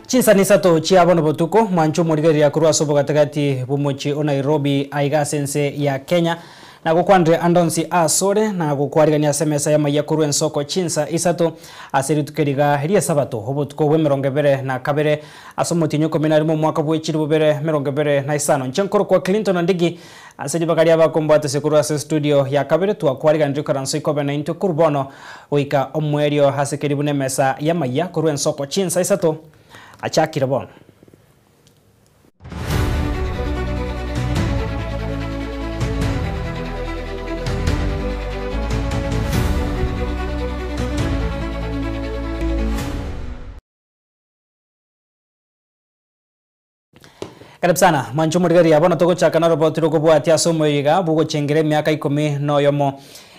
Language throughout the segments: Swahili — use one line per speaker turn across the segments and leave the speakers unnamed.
Chinsa ni sato chiabo botuko mwancho morigeria kurwa sobo katikati bumochi o Nairobi aiga sense ya Kenya na gukwandre andonsi asore na gukwarigania SMS ya maya kurwa ensoko chinsa isato aseri tukeriga ria sabato obotuko bwe 22 asomotinyo 11 mwaka bwe 2025 nchenkoro kwa Clinton Ndigi aseri bakaria bakombate sekurwa se studio ya kabere twakwarigania karanso ikobe na into kurbono oika omwerio hasekeri bune mesa ya maya kurwa ensoko chinsa isato achakira bon. Karibu sana mwancho murigari abona togochaka na robot rokobwatia somo yiga bugo chengere miaka 10 no yomo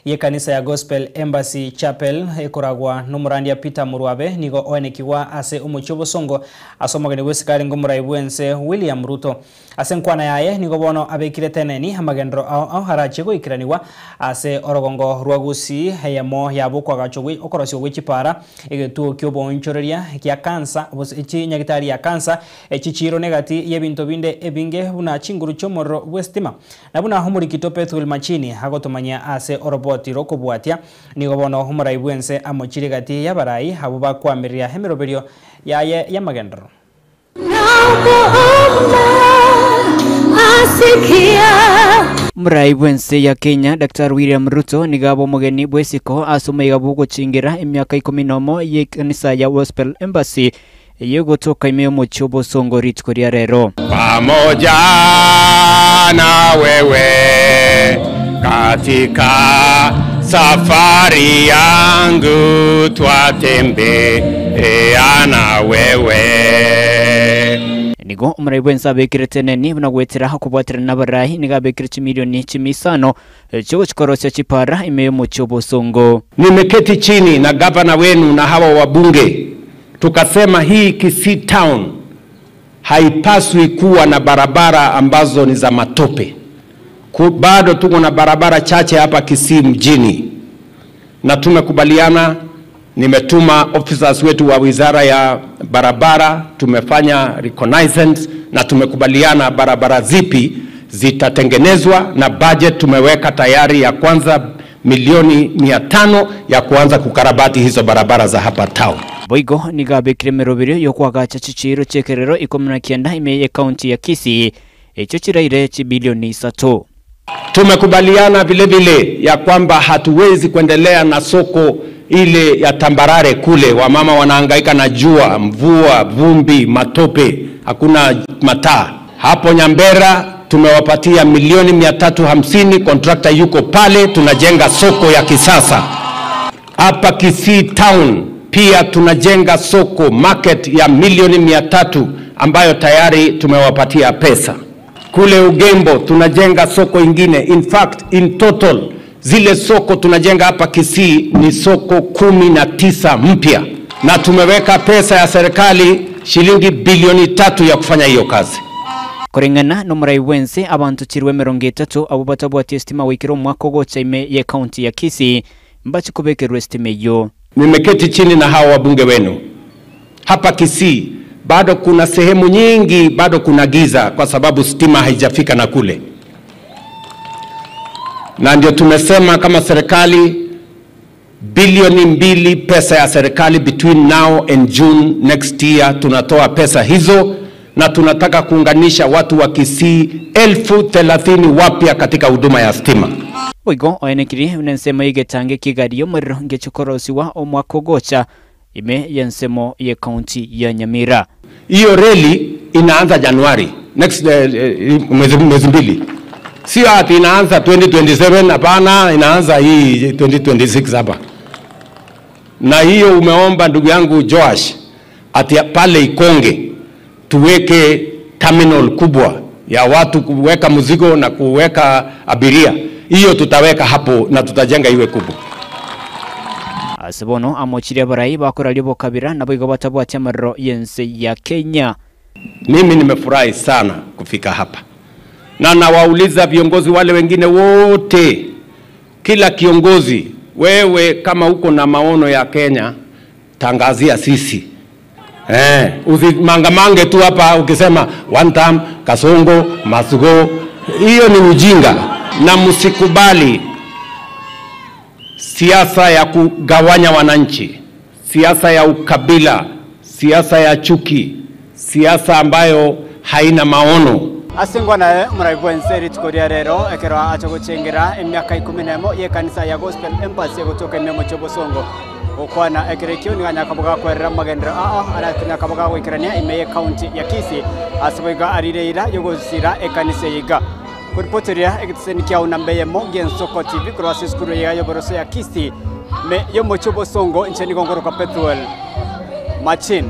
ye kanisa ya Gospel Embassy Chapel ekoragwa numurandi ya Peter Murwabe nigo oenekiwa ase omuchobo songo asomagene wesikari ngomurai bwense William Ruto ase nkwana yaye nigo bono abekire teneni amagendro ao harache goikiraniwa ase orogongo rwagusi heyemo yabukwa gachogwe okorosio gwechipara egetuo kyobonchoreria kya kansa echi nyagitari ya kansa echichiro negati yebinto binde ebinge buna chinguru chomoro bwestima nabuna humurikito Petrol Machini agotomanya ase orobo rokobwatia nigo bono humurai bwense amochire gati yabarai abo bakwamiria hemiroberio yaye yamagendro.
Murai bwense ya Kenya Dr. William Ruto nigabo mugeni bwesiko asomeiga buguchingira emyaka 11 ye kanisa ya Gospel Embassy yegotoka ime chobo songo rituko ria rero.
Pamoja na wewe katika safari yangu twatembea na wewe.
Nigo umurai bwensa bekire teneni bunagwetera hakubwatira nabarahi nigabekire chimilioni 5 cyo chikorosya chipara ime chobo songo.
Nimeketi chini na gavana wenu na hawa wabunge tukasema hii Kisii Town haipaswi kuwa na barabara ambazo ni za matope. Bado tuko na barabara chache hapa Kisii mjini na tumekubaliana, nimetuma officers wetu wa wizara ya barabara, tumefanya reconnaissance na tumekubaliana barabara zipi zitatengenezwa na budget tumeweka tayari ya kwanza milioni 500 ya kuanza kukarabati hizo barabara za hapa town.
Boigo nigabekire merobiro yo kwagacha chichiro chekerero 19 ime county ya Kisii echo chiraire chi bilioni 3.
Tumekubaliana vile vile ya kwamba hatuwezi kuendelea na soko ile ya tambarare kule, wamama wanahangaika na jua, mvua, vumbi, matope, hakuna mataa. Hapo Nyambera tumewapatia milioni 350, contractor yuko pale, tunajenga soko ya kisasa. Hapa Kisii Town pia tunajenga soko market ya milioni 300 ambayo tayari tumewapatia pesa. Kule Ugembo tunajenga soko ingine. In fact, in total zile soko tunajenga hapa Kisii ni soko 19 mpya, na tumeweka pesa ya serikali shilingi bilioni 3 ya kufanya hiyo kazi.
Korengana no murai wense abantu chirwe 30 abo batabwati estima wikiro mwaka gocha ime ye county ya Kisii mbachikubekerwe estima yo.
Nimeketi chini na hawa wabunge wenu hapa Kisii, bado kuna sehemu nyingi bado kuna giza kwa sababu stima haijafika na kule. Na ndio tumesema kama serikali bilioni 2 pesa ya serikali between now and June next year tunatoa pesa hizo, na tunataka kuunganisha watu wa Kisii 30,000 wapya katika huduma ya stima.
Oigo oenekiri unensemo igetange kigariyo muriro ngechukorosiwa omwaka gocha ime yensemo ye county ya Nyamira.
Hiyo reli inaanza Januari next mwezi mbili. Sio ati inaanza 2027, hapana, inaanza hii 2026 hapa. Na hiyo umeomba ndugu yangu Joash ati pale Ikonge tuweke terminal kubwa ya watu kuweka mzigo na kuweka abiria. Hiyo tutaweka hapo na tutajenga iwe kubwa.
Asibono amochiria barai bakora libo kabira na boigo batabwatia marro yense ya Kenya.
Mimi nimefurahi sana kufika hapa. Na nawauliza viongozi wale wengine wote, kila kiongozi, wewe kama uko na maono ya Kenya, tangazia sisi. Usimangamange tu hapa ukisema one time Kasongo must go, hiyo ni ujinga. Na msikubali siasa ya kugawanya wananchi, siasa ya ukabila, siasa ya chuki, siasa ambayo haina maono.
Asingwa naye muraibwense rituko rero ekero acha guchengera emiaka 11 ye kanisa ya Gospel Embassy gutoka ememo chobosongo okwana ekerekio ni ganyakaboga kwerera magendero aa arakunya kaboga gwikerania ime county ya Kisii asiboiga arireira yogosira ekanisa yiga kuripoteria egitiseni kia unambeye mo Nsoko TV kurwa skuru ya yoboroso ya Kisii me yomo chobosongo ncheni gongoro kwa Petrol Machin.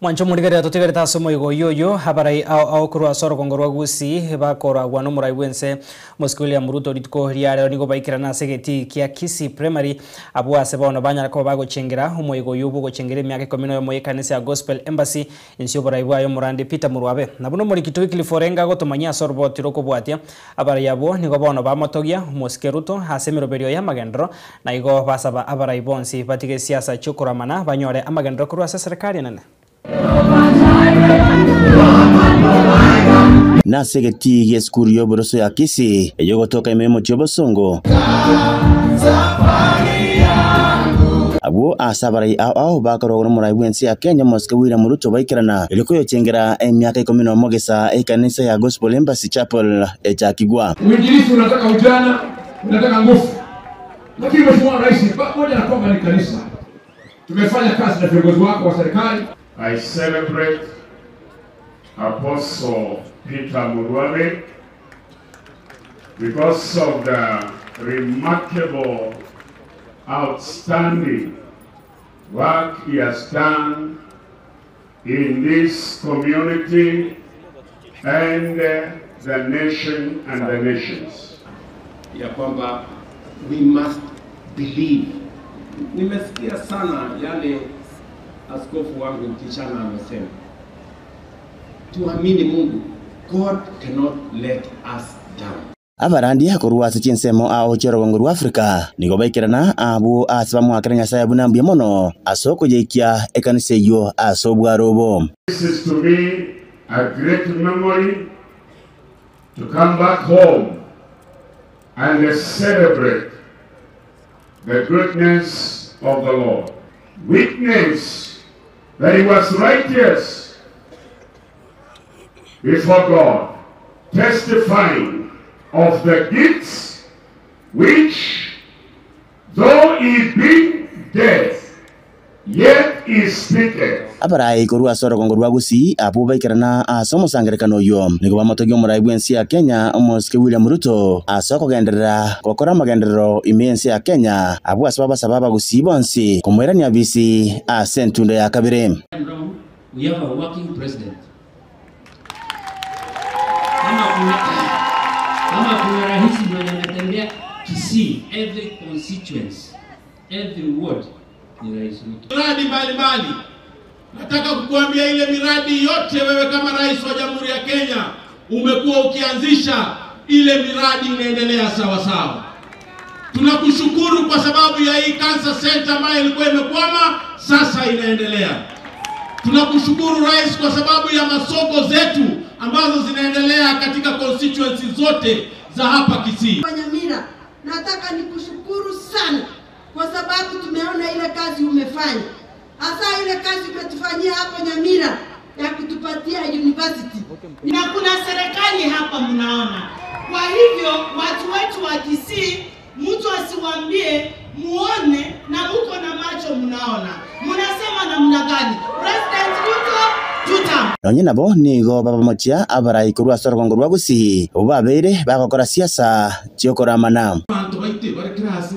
Mwancho murigerera tutigereta somo igo yoyo habarai ao kurwa soro kongorwa gusi bakoragwa no murai wense Moscow William Ruto rituko riarero nigo baikirana segeti kia Kisii Primary abo ase bono banyara ko bagochengera omoigo yubo gochengera emiaka 11 ye kanisa ya Gospel Embassy insio borai bwayo murandi Peter Murwabe nabuno muri kitu kiliforenga gotomanya sorboti roko bwatia abarai abo nigo bono bamotogia Moscow Ruto ase miroberio ya magendro na igo basaba abarai bonsi batige siasa chukuramana banyore amagendro kurwa serikali nene.
Na segeti ye skuru yoboroso ya Kisii eyogotoka imemo chobosongo abo asabarai ao bakarogora murai bwensi ya Kenya Moscow William Ruto baikirana ilikuyo chengera emiaka 11 gesa ekanisa ya Gospel Embassy Chapel echakigwa.
Uinjilisti unataka ujana, unataka nguvu, lakini Mheshimiwa Rais pamoja na kwamba ni kanisa, tumefanya kazi na viongozi wako wa serikali.
I celebrate Apostle Peter Murwabe because of the remarkable, outstanding work he has done in this community and the nation and the nations.
Ya kwamba we must believe. Nimesikia sana yale askofu wangu Kichana amesema. Tuamini Mungu. God cannot let us down.
Abarandi hakorwa ase chinsemo ao chirogongo rwa Afrika nigo baikirana abo ase bamwakira Nyasaye bunambia mono asoko jeikia ekanisa eyo ase obwarobo.
This is to me a great memory to come back home and celebrate the goodness of the Lord. Witness that he was righteous before God, testifying of the gifts which, though he be dead, yet he speaketh.
Abarai korwa sorogongo rwa Gusii abo baikirana ase omosangerekano oyo nigo bamotogia omorai bwensi ya Kenya Moscow William Ruto ase okogenderera gokora amagenderero ime ensi ya Kenya abo ase babasaba Abagusii bonsi komoirania bisi ase entundo ya kabere.
We have a working president. Kama kuna rais mwenye anatembea Kisii, every constituency, every ward ni Rais Ruto.
Miradi mbalimbali. Nataka kukuambia ile miradi yote wewe kama rais wa Jamhuri ya Kenya umekuwa ukianzisha, ile miradi inaendelea sawa sawa. Tunakushukuru kwa sababu ya hii cancer center ambayo ilikuwa imekwama, sasa inaendelea. Tunakushukuru rais kwa sababu ya masoko zetu ambazo zinaendelea katika constituency zote za hapa Kisii.
Nyamira, nataka nikushukuru sana kwa sababu tumeona ile kazi umefanya. Hasa ile kazi umetufanyia hapo Nyamira ya kutupatia university.
Na kuna serikali hapa mnaona. Kwa hivyo watu wetu wa Kisii, mtu asiwaambie, muone na muko na macho mnaona. Mnasema namna gani? President Ruto tutam.
Nonye nabo nigo babamochia abarai korwa sorogongo rwa Gusii obabeire bagokora siasa chiokoramana.
Bantu baite bare class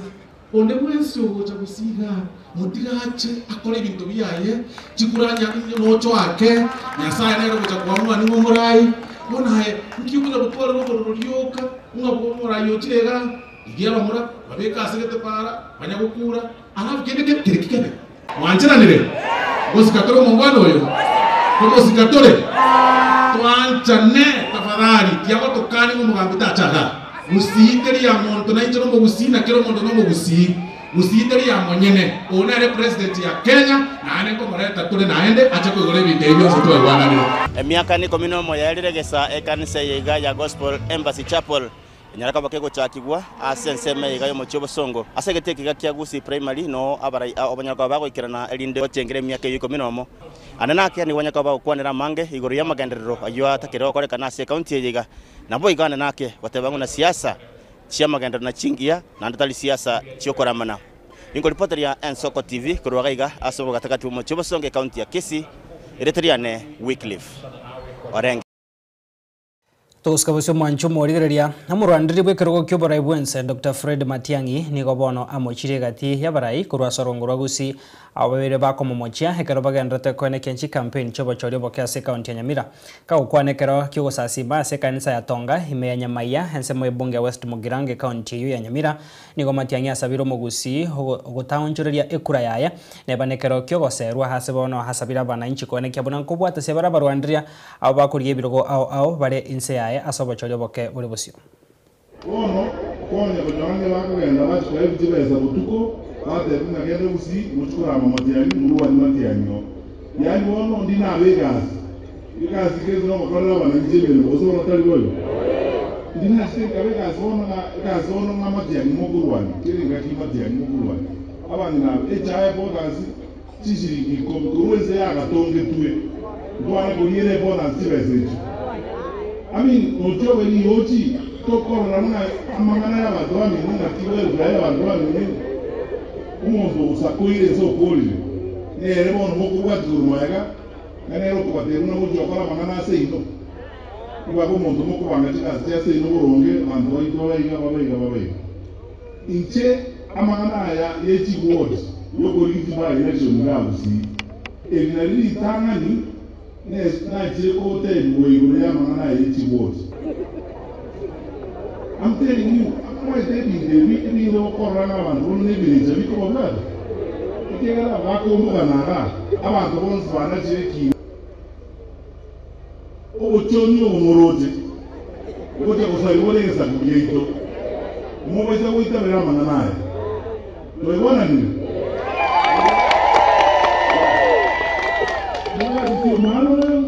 onde mwensi ogocha gusiga mutigache akore ebintu biaye chikuranya nocho ake Nyasaye nere gocha kuamua ningo murai bonaye nkiukuza gutwara robo ryoka ngabo murai ochirega igira bamura babeka asegete para banyagukura alafu kende kende kikebe mwanchiranire gosikatore mongwana oyo gosikatore twanchane tafadhali tiago tokani ngo mugambi tachaga Gusii teria monto na icho no Gusii na kero monto no Gusii Gusii ya monyene onere president ya Kenya na ane komoreta tule naende ache kuigora ebinto ebio byonsi twegwananire.
Emiaka ni 11 yariregesa ekanisa yiga ya Gospel Embassy Chapel nyaraka bakego chakigwa ase enseme yiga yo Mochovosongo ase gete kia Gusii Primary no abarai obanyaraka bagoikerana erinde ochengere emiaka 11 ananake ni wanyaka bagokwanera mange igoro ya magenderero ayo atakere okorekana ase county yiga nabo igana nake batebangu na siasa chia magenderero na chingia na ndatali siasa chiokoramana. Ingo ripota ya Ensoko TV kurwaga iga ase bogatakati bo Mochovosongo county ya Kisii ereteriane Wycliffe Orenge.
Tugusikabusio mwancho morigereria amurwandiri bwekerogo kyoborai bwense Dr. Fred Matiang'i nigo bono amochire gati yabarai kurwa sorongo rwa Gusii ababere bakomomochia ekero bagenderete koenekia nchi campaign chobochoria boke ase county ya Nyamira kagokwanekero kiogosasima ase kanisa ya Tonga ime ya Nyamaiya ensemo ebunge ya West Mugirango county eyo ya Nyamira nigo Matiang'i asabire omogusii ogotaonchoreria ekura yaya nebanekero kiogoserwa ase bono hasabire abananchi koenekia buna nkobwata se bara barwandiria abo bakoria ebirogo ao ao bare inse yaye asobochoria boke buri busio.
Bono konya konyange bakogenda bachikora ebitibesa botuko batebuna gende Gusii gochikora amamatiangi muruwani matiang'o yani bono ndi nabe egasi egasi kezi nogokorera abananchi emeremo gose bono tari boyo ndi naseka egasi bono egasi bono ng'a matiang'i mokorwani kere ngaki matiang'i mokorwani abang'ina echae bonasi chishiringi ikomi korwa ense yagatongetwe ntwane koriere bonasi chibesa echi. I mean, no ni ochi tokorora muna amangana y'abantu bamene ngatiwerura y'abantu bamene omonto osakoire ase okorire nere bono mokobwati korwa nere okobatera buna gochia okora amang'ana ase ino ibaba omonto mokobanga chigasi chia ase ino boronge abanto baito babaiga babaiga babaiga inche amang'ana aya yechiward yokorigiti by election ga Gusii ebi nari ritang'ani nachire kotebwa igoro y'amang'ana yechiward. I'm telling you, amwaete ebinto ebi ebinto gokorora n'abantu bono n'ebirecha bikobabwata ekiagera bakombogana iga abanto bonsi banachire ekina obochoni obomoroche ogocha gosari bore egesaku giaito omobaisa goitabera amang'ana aya toibonanire omwana oyo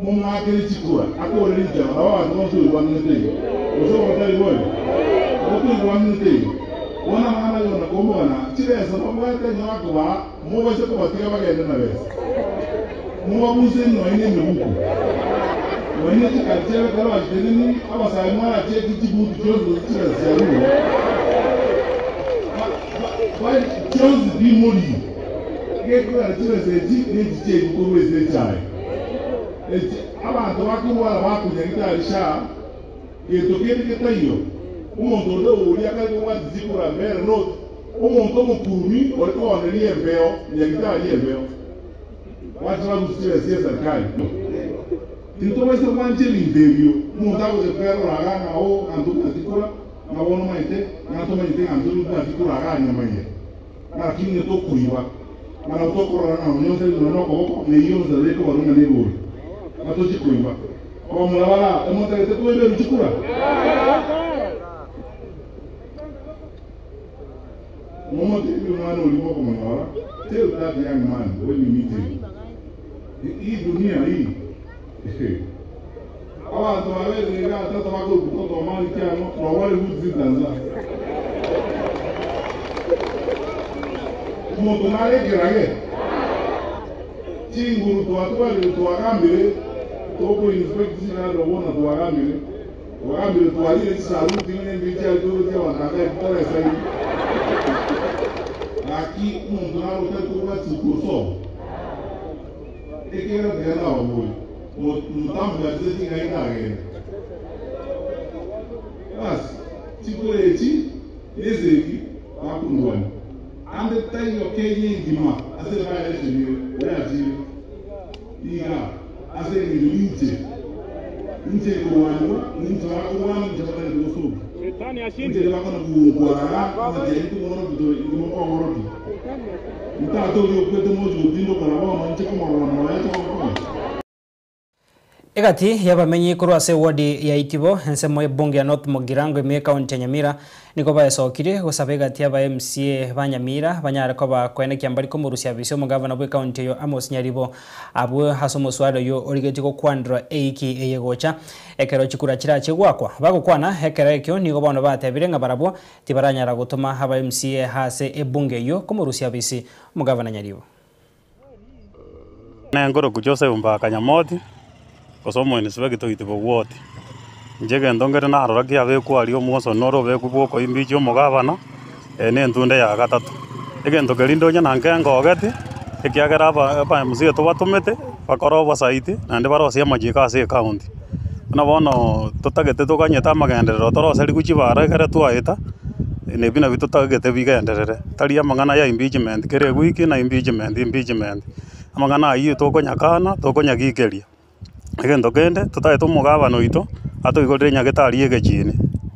momwakere chikura akorere enchara nabo abanto bonsi oigwananete igo gose obatari boyo otoigwananete igo bono amang'ana yona kombogana chibesa babwate onye bakobaa mobaise kobatiga bagende na besa mobabuse noine emibuku noine chikari chiabe ekero bachiteneni abasae mwaracheti chibutu chionsi chibesa chiarure chionsi bimori gekogera chibesa echi nechi chiaebukorwa ase echae abantu bakorwara bakunya sha gento kende getaiyo omonto onde oria akare kobwati chikura mbere no omonto omokurumi ore kooneria embeo nyagitari embeo wachira chibesa chia serikali tintobaisa gwancha ebinto ebio omonto agocha kwerora iga ng'ao ng'anto bwati kura ng'a bono omanyete ng'a tomanyete ng'anto bwati kura iga nyamaiya lakini tokoiba mana tokorora ng'a onyonse nokoboko neyonse ekobarunga na egori ng'atochikoiba abamura bara emotagete toiberu chikura momotebi omwana orimo okomonyora tell that young man when you meet him hii dunia hii abantu babere iga tata bakorukutotomani kiang'o nobare gutzitanza omonto narekerage chinguru twatwarire twagambire tokoinspect chinarobona twagambire twagambire twarire chisaruti nembi chiaritoro chiabantu aka laki omonto naro otari kobwati ekero tigana ababori mutambwatire ching'ai nagenda basi chikura echi nezeki bakundwani ande taiyo Kenya engima ase baelectionire oyachire iga ase eng'encho inche inche ekorwanigwa ninche bakorwana inche batagete gosoka inche bakona kunkwarara amatiangi tokogora imokoogoroki ntata oria okwete mochi gotindokora bono inche komorora moyo togokonya.
Egati yabamenyi korwa ase wodi ya Itibo ensemo ebunge ya North Mugirango ime county ya Nyamira niko bayesokire gosaba egati aba MCA ba Nyamira banyare ko bakwene kiambari ko murusia bisyo mugavana bwe county yo Amos Nyaribo abwe hasomo swado yo origeti ko kwandra eiki eyegocha ekero chikura chirache gwakwa bagokwana ekero ekyo nigo bono batebire nga barabwo tibaranyara gutuma aba MCA hase ebunge yo ko murusia bisi mugavana Nyaribo.
Nengoro kujose umbaka Nyamoti kosomo inspector Itibo ward njege ndongere na arora kia beku ari omuoso noro beku bwoko imbichi omogabana ene ntunde ya gatatu egento kerindo nya nange ngogeti ekiagera aba MCA tobatumete bakora obosaiti nande barosia amajiko ase county na bono totagete tokanyeta amagenderero toroseri kuchibara ekere twaeta nebi nabi totagete bigenderere tari amang'ana ya impeachment kere wiki na impeachment amang'ana ayi tokonyakana tokonyagikeria egento kende tutaete omogabano oito atoigorere nyagetari egechini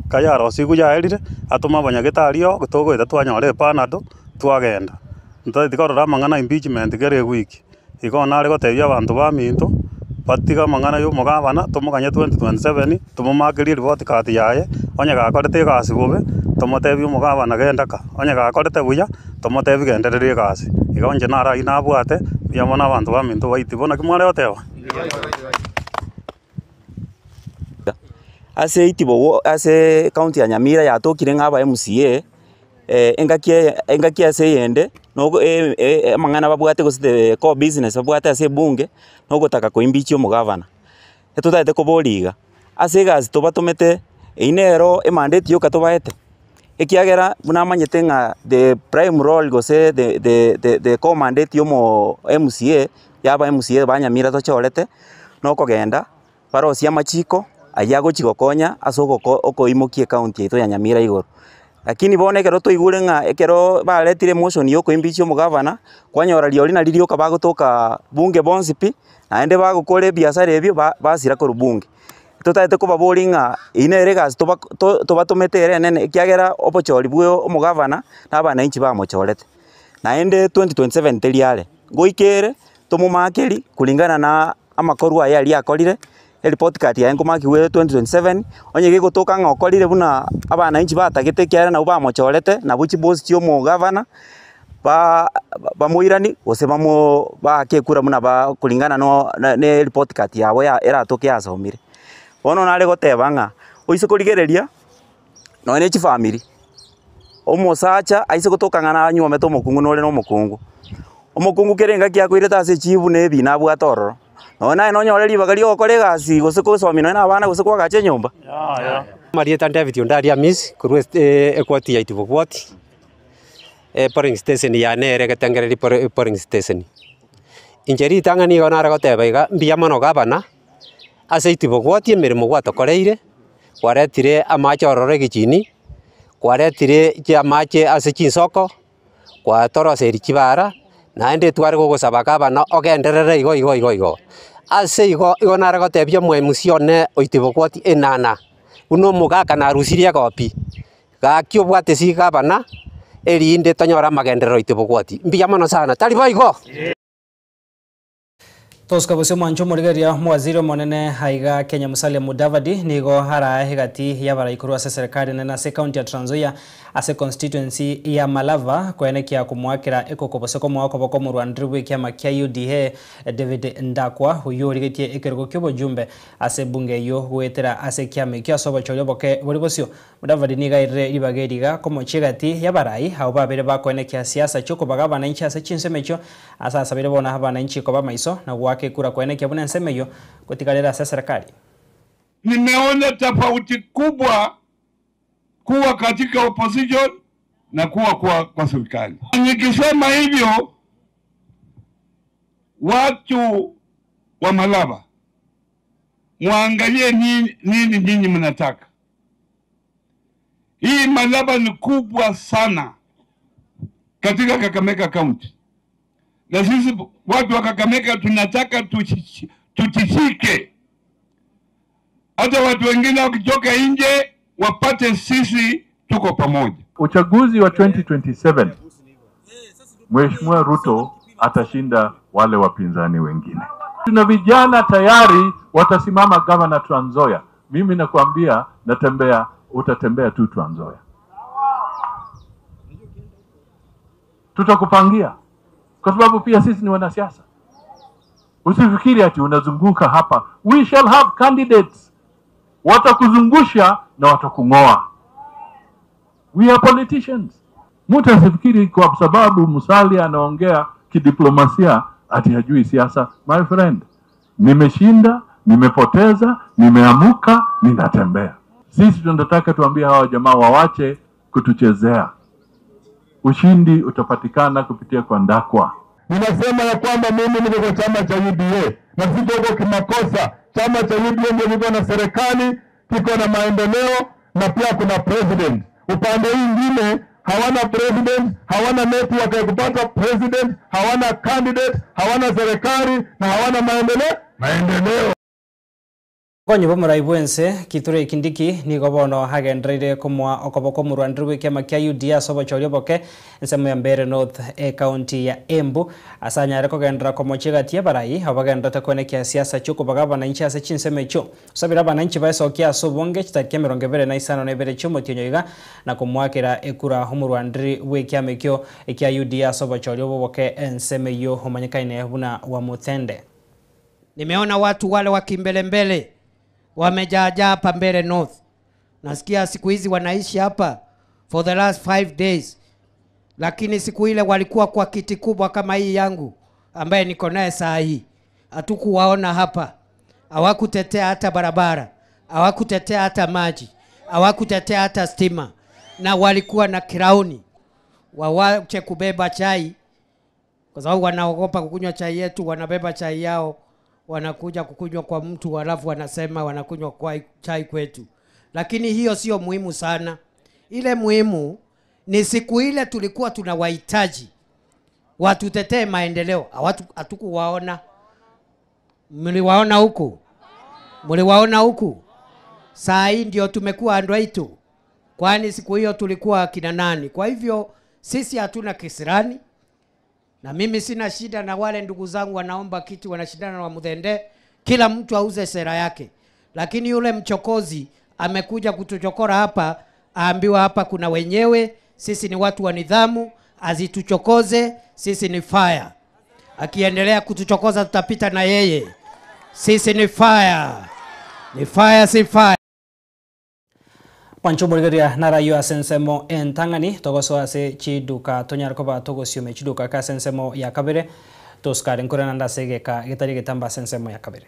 kayaro siku yaerire atoma abanyagetari o togoeta twanyora epanado twagenda ntoteti korora amang'ana impeachment kere wiki igo nare gotebia abanto baminto batiga amang'ana ya omogabana tomoganye 2027 tomomakerie ripoti kati yaye onye gakorete egasi bobe tomotebie omogabana genda ka onye gakorete buya tomotebie gendereria egasi igo inche narai nabwate mbuya mono abanto baminto baitibo naki mware goteba.
Ase Itibo ase county ya Nyamira yatokire ng'aba MCA engaki ase yende nogo amang'ana babwate gose core business babwate ase bunge nogotaka koimbichi omogavana etutaete koboriga ase egasi tobatomete einero emandate yoka tobaete ekiagera buna amanyete ng'a the prime role gose the core mandate yomo MCA yaba MCA ba Nyamira tochorete nokogenda barosia amachiko ayago chigokonya ase okoimokia county yaito ya Nyamira igoro. Lakini bona ekero toigure ng'a ekero baretire motion yokoimbichia omogavana kwanyora riori nari rioka bagotoka bunge bonsi pi naende bagokora ebiasara ebio basira korwa bunge. Totaete kobabori ng'a eye nere egasi tobatomete ere enene ekiagera obochori bwe omogavana na abananchi bamochorete. Naende 2027 teri are goikere tomomakeri kulingana na amakorwa aya aria akorire report card ya nkomakiwe 2027 onye gegotoka ng'a okorire buna abananchi batagete kiara nabo bamochorete nabo chibosi chio omogavana ba bamoirani gose bamo bakekura buna ba kulingana no ne report card yabo ya eratoke yasomire. Bono nare goteba ng'a oise korigereria nonye chifamiri omosacha aise gotoka ng'a nanyuomete omokungu nore na omokungu omokungu kere engaki akoirete ase chibu na ebina abwate ororo nona nonyore ribaga riogokora egasi gose kosomia nonye na abana gose kwagacha enyomba.
Marieta David Ondaria Miss korwa ekwati ya Itibo ward polling station ya nere getengereri polling station inche ritang'ani igo nare goteba iga mbuya mono gavana ase Itibo ward emeremo gwatokoreire kwaretire amache ororo egichini kwaretire chiamache ase chinsoko kwatoroseri chibara naende tware gogosaba gavana ogenderere igo igo igo igo ase igo igo nare gotebia mwe-MC one o Itibo ward enana uno omogaka narusirie gopi gaki obwate si gavana erinde tonyora amagenderero Itibo ward mbuya mono sana tari bo igo.
Tosika bosio mwancho morigeria mwaziri monene haiga Kenya Musalia Mudavadi nigo hara hegati ya baraikuru ase serikali nena ase county ya Trans Nzoia ase constituency ya Malava kwenekia kumwakira ekokoboseko mwako boko murwandri kiama kia UDA David Ndakwa huyo origetie ekergo kyobo jumbe ase bunge yo gwetera ase kiama kya sobo cholyo boke bori bosio Mudavadi niga ire ibageriga komochegati ya barai hao babere bakwenekia siasa choko bagabana inchi ase chinsemecho asa sabire bona habana inchi koba maiso na gwake kura kwenekia buna nsemeyo kutikalera ase serikali.
Nimeona tofauti kubwa kuwa katika opposition na kuwa kwa serikali. Nikisema hivyo, watu wa Malava muangalie nini nyinyi mnataka. Hii Malava ni kubwa sana katika Kakamega County. Na sisi watu wa Kakamega tunataka tutishike. Hata watu wengine wakitoka nje wapate sisi tuko pamoja.
Uchaguzi wa 2027 Mheshimiwa Ruto atashinda wale wapinzani wengine. tuna vijana tayari watasimama gavana Trans Nzoia. Mimi nakwambia natembea, utatembea tu Trans Nzoia. Tutakupangia kwa sababu pia sisi ni wanasiasa. Usifikiri ati unazunguka hapa. We shall have candidates. Watakuzungusha na watakungoa. We are politicians. Mtu asifikiri kwa sababu Musalia anaongea kidiplomasia ati hajui siasa. My friend, nimeshinda, nimepoteza, nimeamuka, ninatembea. Sisi tunataka tuambie hawa jamaa wawache kutuchezea. Ushindi utapatikana kupitia kwa Ndakwa.
Ninasema ya kwamba mimi niko kwa chama cha UDA na siko huko kimakosa. Chama cha UDA ndio kiko na serikali, kiko na maendeleo na pia kuna president. Upande mwingine hawana president, hawana network ya kupata president, hawana candidate, hawana serikali na hawana maendeleo.
Konyi bomurai bwense Kithure Kindiki nigo bono hagendereire komwa okoboko murwandire bw'ekiama kia UDA ase obochori oboke ensemo ya Mbeere North county ya Embu asanyare kogendera komochia gati abarai abagenderete kwenekia siasa chiokobaga abananchi ase chinsemo echio osabire abananchi baesokia ase obonge chitariki 25 chiomotienyo iga na komwakera ekura omorwandire bw'ekiama ekio ekia UDA ase obochori oboke ensemo eyio omanyekaine buna wa Muthende.
Nimeona watu wale wa kimbelembele wamejaajaa hapa Mbeere North. Nasikia siku hizi wanaishi hapa for the last 5 days. Lakini siku ile walikuwa kwa kiti kubwa kama hii yangu ambaye niko naye saa hii. Hatukuwaona hapa. Hawakutetea hata barabara, hawakutetea hata maji, hawakutetea hata stima. Na walikuwa na kirauni. Wawache kubeba chai kwa sababu wanaogopa kukunywa chai yetu, wanabeba chai yao. Wanakuja kukunywa kwa mtu halafu wanasema wanakunywa kwa chai kwetu. Lakini hiyo sio muhimu sana. Ile muhimu ni siku ile tulikuwa tunawahitaji watutetee maendeleo. Hatukuwaona. Mliwaona huku? Mliwaona huku? Saa hii ndio tumekuwa andwaitu. Kwani siku hiyo tulikuwa kina nani? Kwa hivyo sisi hatuna kisirani. Na mimi sina shida na wale ndugu zangu wanaomba kiti wanashindana na Muthende. Kila mtu auze sera yake. Lakini yule mchokozi amekuja kutuchokora hapa, aambiwa hapa kuna wenyewe, sisi ni watu wa nidhamu, azituchokoze, sisi ni fire. Akiendelea kutuchokoza tutapita na yeye. Sisi ni fire. Ni fire, si fire.
Pancho Bulgaria narayo asensemo entangani togoso ase chiduka tonyarkoba togosiume chiduka ka sensemo ya kabere toskaren korananda segeka getari getamba sensemo ya kabere.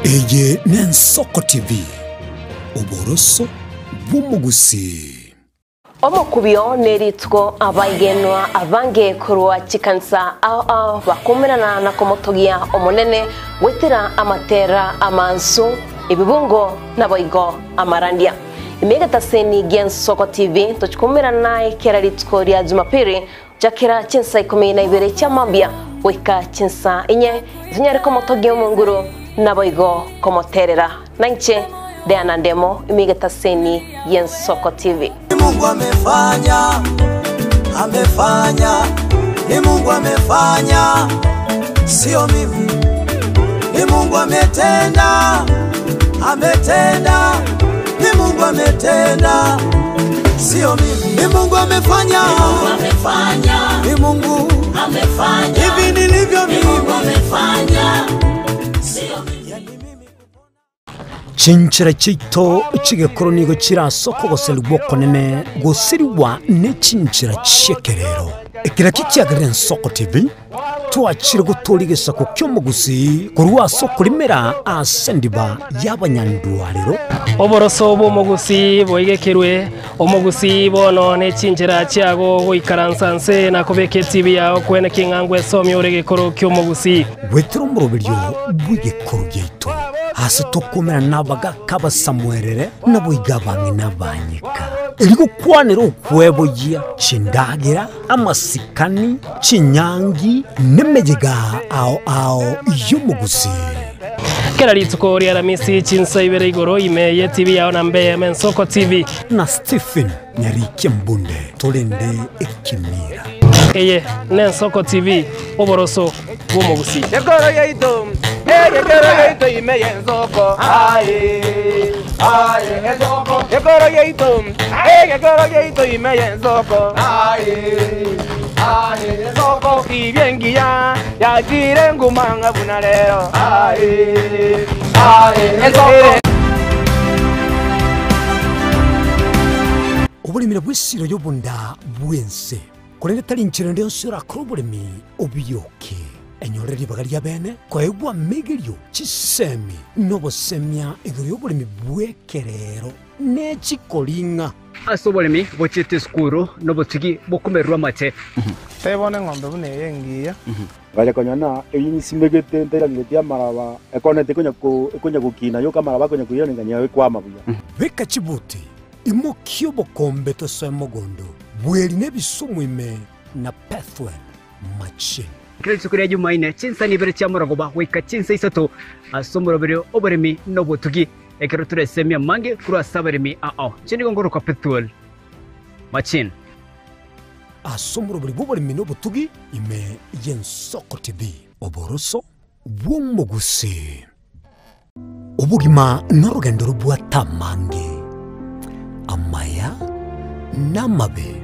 Eye Nensoko TV oboroso bumugusi
omokubio neritwo abaigenwa abange kurwa chikansa ao bakomerana na komotogia omonene wetera amatera amansu ibibungo naboigo amarandia imegataseni Gensoko TV tochikomerana ekera ritwo rya Jumapili jakera chinsa 12 chamambia weka chinsa inye zinyare komotogia omonguru naboigo komoterera nanche Diana Ndemo imigetaseni Gensoko TV.
Mungu amefanya, amefanya, ni Mungu amefanya, sio mimi. Ni Mungu ametenda, ametenda, ni Mungu ametenda, sio mimi. Ni Mungu amefanya, ni Mungu amefanya, ni Mungu amefanya, hivi nilivyo mimi. Ni Mungu amefanya, sio mimi.
Chinchira chito chigekoro chira soko goselwa konene gosiriwa ne chinchira chekerero ekira kichiagere Nsoko TV twachire gutoligesa ku kyomugusi kurwa soko rimera asendiba yabanyandwarero
oboroso bw'omugusi boigekerwe omugusi bono ne chinchira chiago goikaransanse na kobeke TV yao kwene king'angwe somyo oregekoro kyomugusi
wetero murobiryo bw'igekoro gyaito Ase tokomera n'abagaka basamwerere naboiga bang'ina banyika erigokwanera okweboyia chindagira amasikani chinyangi nemejega ao ao y'omugusi.
Kera rituko ria Aramisi chinsa ibere igoro ime ye TV yao na mbe Mensoko TV
na Stephen Nyarike Mbunde tolende ekimira
eye Nensoko TV oboroso bw'omugusi.
Ekoro yaito ekoro yaito ime yensoko aye aye ensoko ekoro yaito ekoro yaito ime yensoko aye aye ensoko ibyengiya yakire ngumanga bunarero aye aye ensoko.
Obulimire bw'isiro y'obunda bwense kurende tari nchirende yonsira kurubulimi obiyoke enyorere ribaga rya bene koegwa migirio chisemi nobosemia iguru y'obulimi bwekerero n'echikoringa
ase obulimi bochete sukuru nobotugi bokumerwa mate
tebone ng'ombe buna eyengiya
ngaja konyana eyinyisimegete nterangetia maraba ekonete konya gukina yo kamaraba konya kuyonengania kwama buya
beka chibuti imokio bokombe tosoe mogondo bweri n'ebisumwime na Pethwell Machine.
Kila siku ya Jumanne chinsa ni bere chamuragoba wika chinsa isato asomorobere oboremi nobotugi ekero turesemia mange kurwa sabaremi ao chini gongoro kwa Pethwell Machine.
Asomorobere boboremi nobotugi ime Yensoko TV oboroso bw'omugusi. Obugima n'orugendo rubwatamange amaya n'amabe.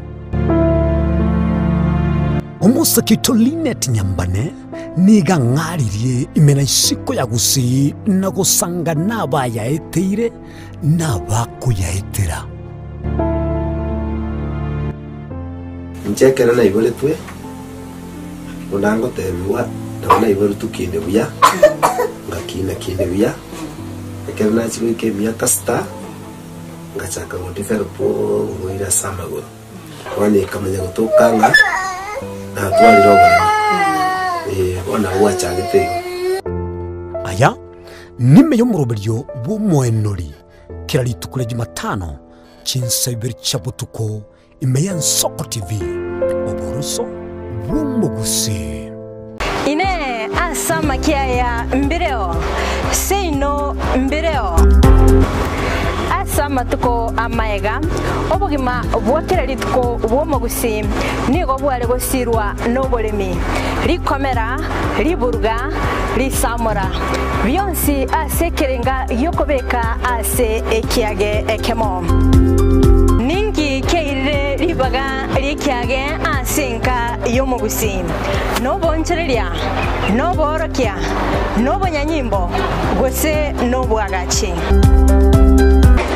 Omusakito Linet Nyambane niga ng'aririe imena isiko ya gusi na gusanga n'abayaeteire n'abakuyaetera.
Nchekera naiboretwe unango tebiwa ndabona iboru tukinde buya ngakina kinde buya ekera nachigoika emiaka sita ngachaka go develop ngoira samagoro kwani kamenya gutokanga na twaliro bona gwachagete.
Aya nime y'omuroberio bw'omwenori kira rituko rya Jumatano chinsa ibere chabutuko ime ya Nsoko TV oboroso bw'omugusi.
Ine asama kiaya mbireo seino mbireo asa matuko amaega obogima bwakira rituko bw'omugusi nigo bware gosirwa n'oboremi rikomera riburuga risamora byonsi ase kerenga yokobeka ase ekiage ekemo ningi keire ribaga rikiage asenka y'omugusi nobonchereria noborokia nobonyanyimbo gose nobwagachi.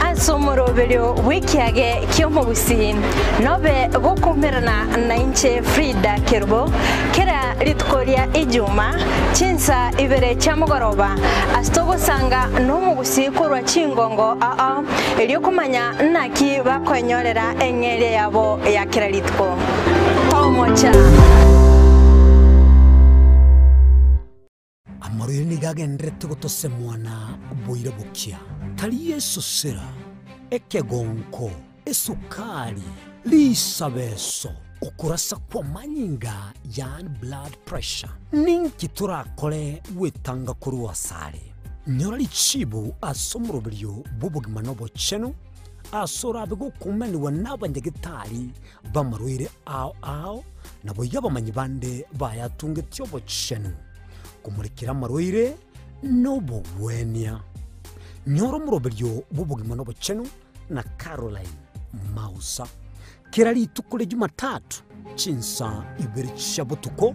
Asomoroberio wikiage ky'omugusi nobe gokumerana na inche Frida Kerubo kera rituko rya ijuma chinsa ibere chamugoroba asitogosanga n'omugusi korwa chingongo aa eryo kumanya naki bakonyorera eng'eria yabo ya kera rituko tomocha.
Amarire nigagenderete gotosemwana boire bukia tari Yesu sera ekegonko esukari lisabeso okurasa kwa manyinga ya blood pressure ninki turakore wetanga kuruwa sare nyora lichibu asomoroberio bubugima nobocheno asorabe gokumeniwa n'abanyagitari bamarwire ao ao nabo yabamanyi bande bayatungetye obocheno kumurikira amarwire n'obogwenia. Nyoro muroberio bubugima nobocheno na Caroline Mausa kira rituko rya Jumatatu chinsa ibere chabutuko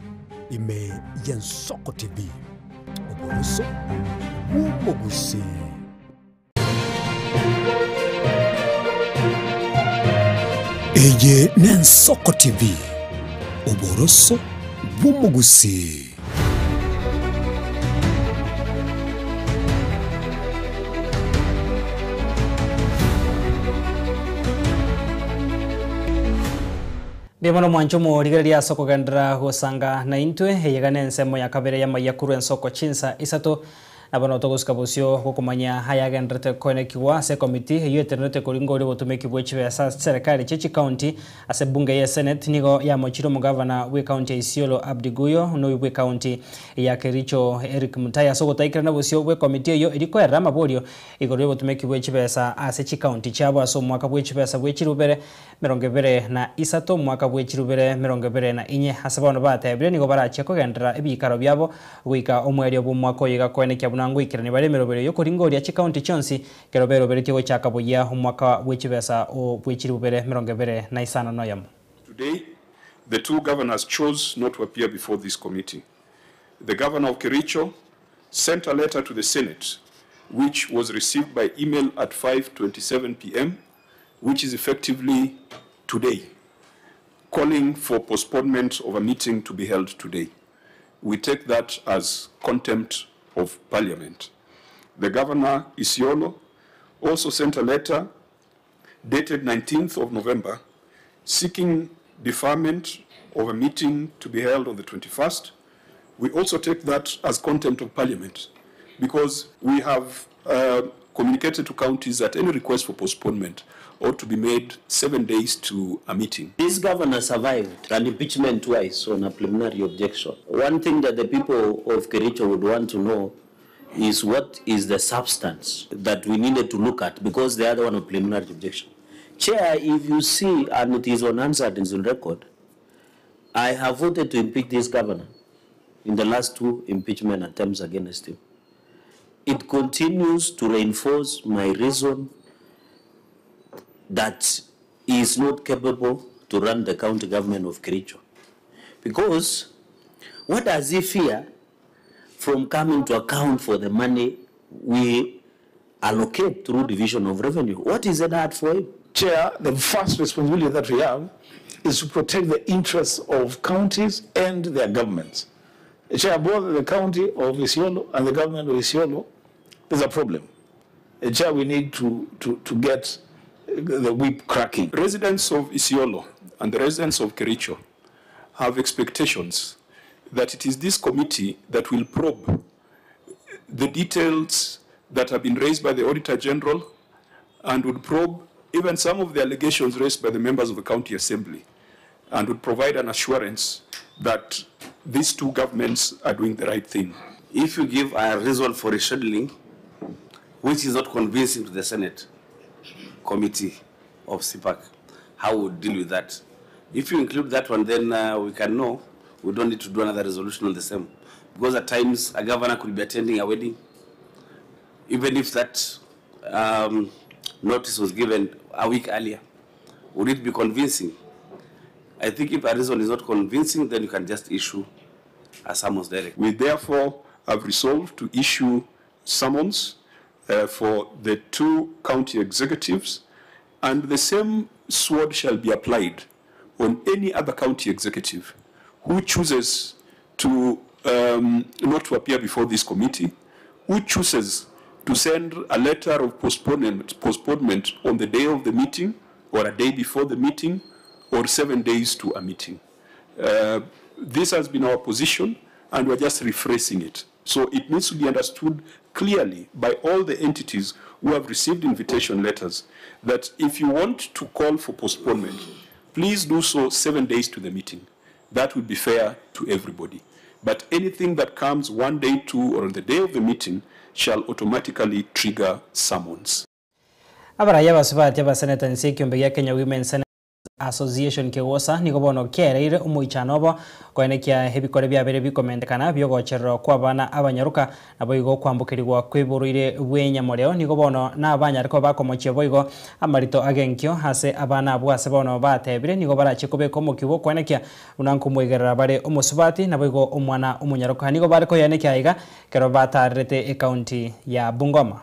ime Yensoko TV oboroso bw'omugusi. Eye Nensoko TV oboroso bw'omugusi.
Ndimono mwanchumo rigereria soko gandra gosanga na intwe eyegane ensemo ya kabere ya mayakuru ensoko chinsa isato Nabono togosika bosio gokomanya hayagenderete koenekiwa ase committee eyo etenerete koringa ori botumeki bwe chibesa serikali chechi county ase bunge ya Senate nigo yamochire omugavana we county ya Isiolo Abdi Guyo no we county ya Kericho Eric Mutai ase ogotaikirana bosio bwe committee eyo erikoerera amaborio igoro yobotumeki bwe chibesa ase chi county chiabo ase omwaka bwe chibesa bwe chirubere 23 mwaka bwe chirubere 24 ase bono batebire nigo barachia kogendera ebikaro byabo goika omwerio bw'omwaka oyiga koenekia bunango ikirani bare emerobere yokoringoria chi county chionsi kero beroberetie gochaka buya omwaka bwe chibesa o bwe chirubere 25.
Today, the two governors chose not to appear before this committee. The governor of Kericho sent a letter to the Senate, which was received by email at 5:27 p.m., which is effectively today, calling for postponement of a meeting to be held today. We take that as contempt of Parliament. The governor, Isiolo, also sent a letter dated 19th of November seeking deferment of a meeting to be held on the 21st. We also take that as contempt of Parliament because we have communicated to counties that any request for postponement ought to be made 7 days to a meeting.
This governor survived an impeachment twice on a preliminary objection. One thing that the people of Kericho would want to know is what is the substance that we needed to look at, because the other one was preliminary objection. Chair, if you see, and it is unanswered and it's on record, I have voted to impeach this governor in the last two impeachment attempts against him. It continues to reinforce my reason that he is not capable to run the county government of Kericho. Because what does he fear from coming to account for the money we allocate through division of revenue? What is that for him?
Chair, the first responsibility that we have is to protect the interests of counties and their governments. Chair, both the county of Isiolo and the government of Isiolo, there's a problem. Chair, we need to get the whip cracking.
Residents of Isiolo and the residents of Kericho have expectations that it is this committee that will probe the details that have been raised by the Auditor General and would probe even some of the allegations raised by the members of the County Assembly and would provide an assurance that these two governments are doing the right thing.
If you give a reason for rescheduling, which is not convincing to the Senate committee of CPAC, how we would deal with that. If you include that one, then we can know we don't need to do another resolution on the same. Because at times, a governor could be attending a wedding, even if that notice was given a week earlier. Would it be convincing? I think if a reason is not convincing, then you can just issue a summons direct.
We therefore have resolved to issue summons for the two county executives, and the same sword shall be applied on any other county executive who chooses to not to appear before this committee, who chooses to send a letter of postponement on the day of the meeting or a day before the meeting or 7 days to a meeting. This has been our position, and we're just rephrasing it. So it needs to be understood clearly by all the entities who have received invitation letters that if you want to call for postponement, please do so 7 days to the meeting. That would be fair to everybody. But anything that comes 1 day to or on the day of the meeting shall automatically trigger summons.
Abaraya basubati abaseneta nsekiombe ya Kenya Women Senate Association kewosa nigo bono kereire omoichano koenekia ebikore byabere bikomendekana byogocherera kwa bana abanyaruka nabo igo kwambukirirwa kwiburuire bwenyamoreo nigo bono n'abanyariko bakomochia boigo amarito agenkio ase abana abo ase bono batebire nigo barache kobeka omokibo koenekia unankomoigerera bare omosubati nabo igo omwana omonyaruka nigo bariko yanekia iga kero batarete e county ya Bungoma.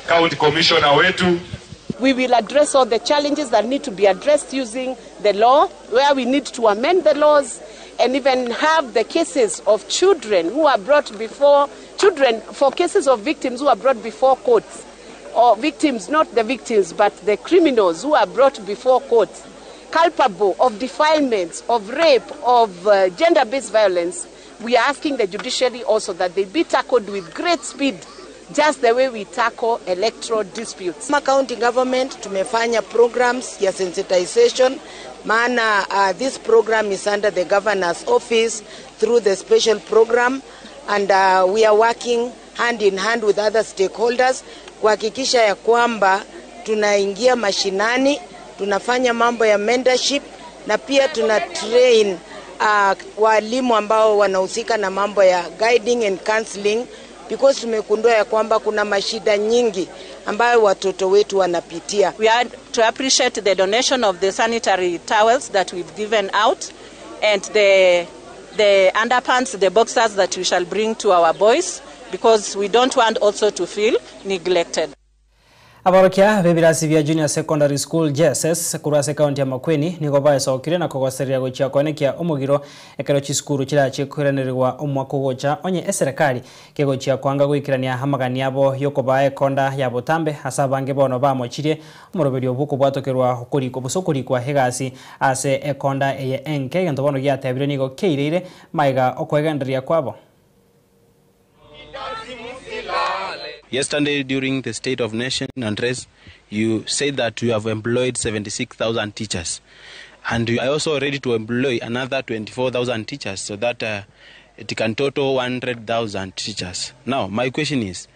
County commissioner wetu.
We will address all the challenges that need to be addressed using the law, where we need to amend the laws and even have the cases of children who are brought before, children for cases of victims who are brought before courts, or victims, not the victims, but the criminals who are brought before courts, culpable of defilements, of rape, of gender-based violence. We are asking the judiciary also that they be tackled with great speed, just the way we tackle electoral disputes.
Kama county government tumefanya programs ya sensitization, maana this program is under the governor's office through the special program, and we are working hand in hand with other stakeholders kuhakikisha ya kwamba tunaingia mashinani, tunafanya mambo ya mentorship na pia tuna train walimu ambao wanahusika na mambo ya guiding and counseling, because tumegundua ya kwamba kuna mashida nyingi ambayo watoto wetu wanapitia.
We are to appreciate the donation of the sanitary towels that we've given out and the underpants, the boxers that we shall bring to our boys, because we don't want also to feel neglected.
Abarokia bebirasi vya Junior Secondary School JSS kurase county ya Makueni nigo baesokire na kogoseria gochia konekia omogiro ekero chiskuru chirache kwiranirwa omwaka gocha onye eserikali kegochia kwanga goikirania hamagani abo yokobae konda ya botambe asa bange bono bamochirie omoroberio obuko bwatokerwa okoriko bosokorikwa hegasi ase ekonda eye enke gento bono giatebire nigo keirire maiga okwegenderia kwabo.
Yesterday, during the State of Nation address, you said that you have employed 76,000 teachers. And you are also ready to employ another 24,000 teachers so that it can total 100,000 teachers. Now, my question is,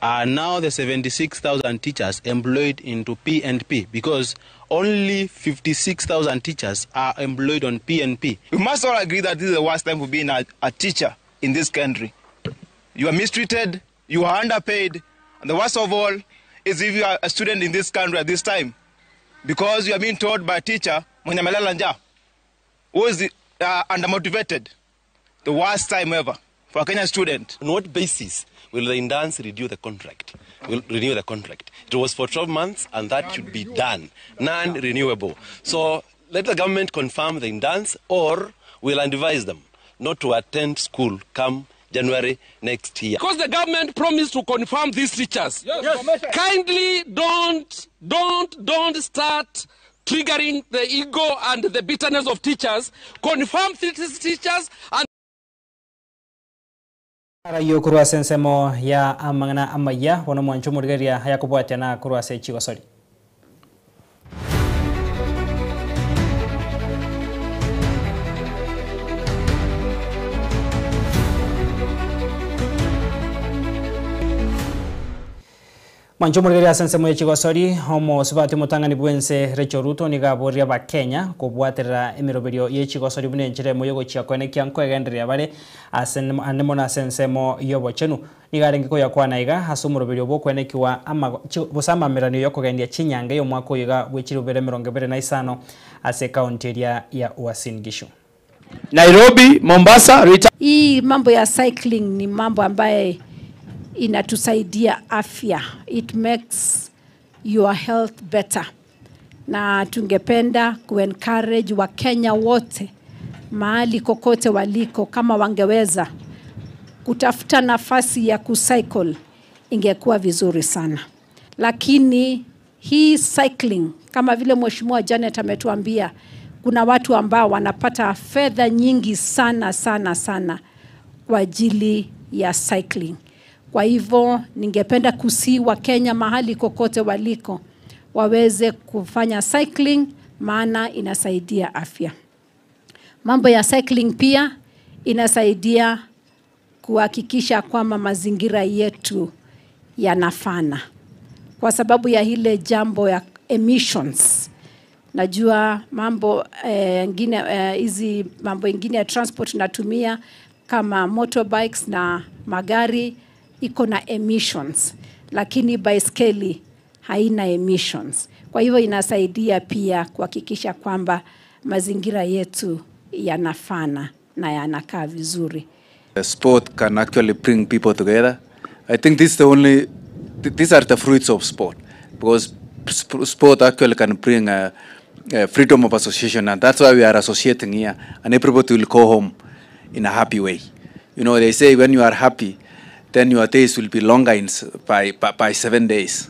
are now the 76,000 teachers employed into P&P? Because only 56,000 teachers are employed on P&P.
We must all agree that this is the worst time for being a teacher in this country. You are mistreated. You are underpaid, and the worst of all is if you are a student in this country at this time, because you are being taught by a teacher mwenye amelala njaa, who is undermotivated. The worst time ever for a Kenyan student.
On what basis will the interns renew the contract? Will renew the contract? It was for 12 months, and that should be done, non-renewable. So let the government confirm the interns, or we'll advise them not to attend school come January next year.
Because the government promised to confirm these teachers.
Yes. Yes.
Kindly don't start triggering the ego and the bitterness of teachers. Confirm these teachers and
Rayo kurwa sensemo ya amangana amaya wono mwancho murigeria hayakubwatia na kurwa se chigosori. Mwancho murigeria sensemo ya chigosori homo subati mutangani bwense Rachel Ruto nigaboria ba Kenya kubwaterera emiroberio ye chigosori bunenjire moyogo chiakone kianko egenderia bare anemona sensemo yobochenu nigarenge ko yakwana iga asumuroberio bokwenekiwa busama miranio yokogendia chinyange yo mwako iga bwechirubere 25 ase county area ya Uasin Gishu.
Nairobi, Mombasa, Rita.
Hii mambo ya cycling ni mambo ambaye inatusaidia afya. It makes your health better. Na tungependa ku-encourage wa Kenya wote mahali kokote waliko, kama wangeweza kutafuta nafasi ya kucycle ingekuwa vizuri sana. Lakini hii cycling, kama vile Mheshimiwa Janet ametuambia, kuna watu ambao wanapata fedha nyingi sana sana sana kwa ajili ya cycling. Kwa hivyo ningependa kusihi wa Kenya mahali kokote waliko waweze kufanya cycling, maana inasaidia afya. Mambo ya cycling pia inasaidia kuhakikisha kwamba mazingira yetu yanafana. Kwa sababu ya ile jambo ya emissions. Najua mambo hizi mambo ingine ya transport natumia kama motorbikes na magari iko na emissions, lakini baiskeli haina emissions. Kwa hivyo inasaidia pia kuhakikisha kwamba mazingira yetu yanafana na yanakaa vizuri.
The sport can actually bring people together. I think this is the only, these are the fruits of sport, because sport actually can bring a freedom of association, and that's why we are associating here, and everybody will go home in a happy way. You know, they say when you are happy, then your days will be longer by 7 days.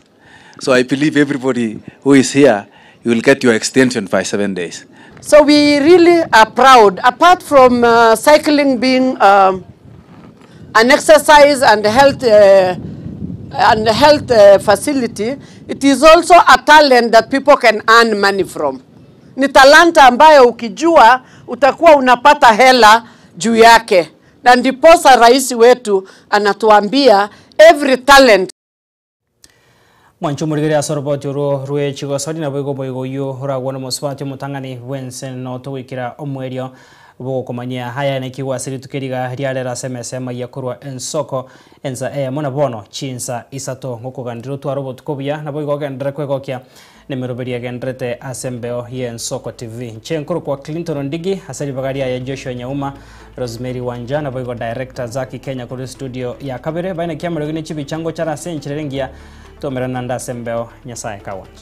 So I believe everybody who is here, you will get your extension by 7 days.
So we really are proud. Apart from cycling being an exercise and health facility, it is also a talent that people can earn money from. Ni talanta ambayo ukijua utakuwa unapata hela juu yake. Na ndiposa rais wetu anatuambia every talent.
Mwancho murigere asoroboti oro rwe chigosori na boigo boigo yo horagwo no moswati mutangani Wensen no towikira omwerio bokomanya haya nekiwa siritukeriga riarera SMS ya kurwa ensoko enza mona bono chinsa isato ngokogandiro twarobot kobia na boigo gendre kwegokia nemeroberia gendrete asembeo ye Ensoko TV chenkuru kwa Clinton Ndigi asali bagaria ya Joshua Nyauma Rosemary Wanja na boigo director Zaki Kenya kuri studio ya kabere baina kiamero gine chibi chango chara senchirengia tomerana nda asembeo nyasaye kawanji.